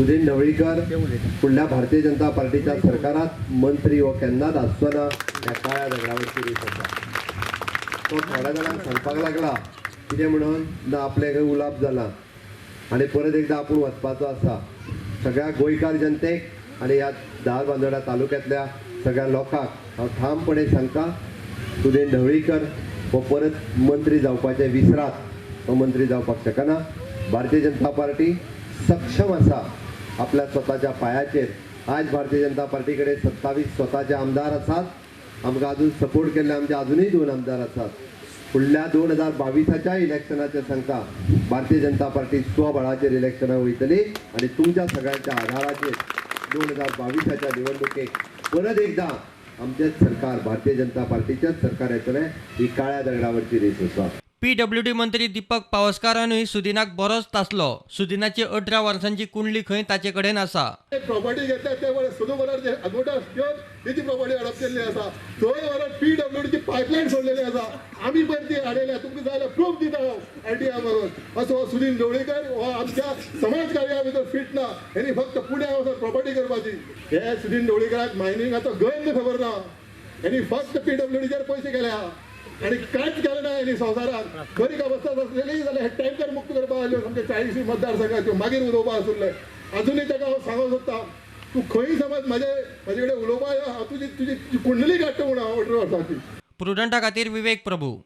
सुदीन ढवळीकर फुडल्या भारतीय जनता पार्टीच्या सरकारात मंत्री हो केन्नाच आसचो ना, ह्या काळ्या दगडावरची रीत आसा. तो थोड्या जाणांक सांगपाक लागला कितें म्हणून ना आपल्याक उलाप जाला आनी परत एकदां आपूण वचपाचो आसा. सगळ्या गोंयकार जनतेक आनी ह्या धारबांदोडा तालुक्यांतल्या सगळ्या लोकांक हांव ठामपणे सांगता, सुदीन ढवळीकर हो परत मंत्री जावपाचें विसरात, तो मंत्री जावपाक शकना. भारतीय जनता पार्टी सक्षम आसा आपल्या स्वताच्या पांयाचेर. आज भारतीय जनता पार्टी कडेन 27 स्वताचे आमदार आसात. आमकां अजून सपोर्ट केल्ले आमचे अजुनूय 2 आमदार आसात. फुडल्या 2022 इलेक्शनाचेर सांगता, भारतीय जनता पार्टी स्वबळाचेर इलेक्शनाक वयतली आनी तुमच्या सगळ्यांच्या आधाराचेर 2022 निवडणुकेक परत एकदां आमचेंच सरकार, भारतीय जनता पार्टीचेंच सरकार येतलें. ही काळ्या दगडावरची रेस आसा. पीडब्ल्यूडी मंत्री दीपक पावसकारानूय सुदिनाक बरोच तासलो. सुदिनाची 18 वर्सांची कुंडली खंय ताचे कडेन आसा. प्रॉपर्टी घेतल्या ते वयर सुदू बरार अगोदर घेवन तेची प्रॉपर्टी हडप केल्ली आसा. थंय वरात पीडब्ल्यूडीची पायपलायन सोडलेली आसा. आमी पळय ती हाडयल्या, तुमकां जाय जाल्यार प्रूफ दिता हांव आरटीआय मारून. असो हो सुदीन ढवळीकर हो आमच्या समाज कार्या भितर फिट ना. हेणी फक्त पुण्याक वचून प्रॉपर्टी करपाची. हे सुदीन ढवळीकराक मायनिंगाचो गंध खबर ना. हेणी फक्त पीडब्ल्यूडीचेर पयशे केल्या आनी कांयच केलें ना हेणी संवसारांत. खरी अवस्था आसलेली जाल्यार हे टँकर मुक्त करपाक आसल्यो आमच्या 40 मतदारसंघाच्यो, मागीर उलोवपा आसुल्लें. अजुनूय ताका हांव सांगूंक सोदता, तूं खंय समज म्हजे कडेन उलोवपा यो, हांव तुजी तुजी कुंडली काडटा म्हूण हांव 18 वर्सांची. प्रुडंटा खातीर विवेक प्रभू.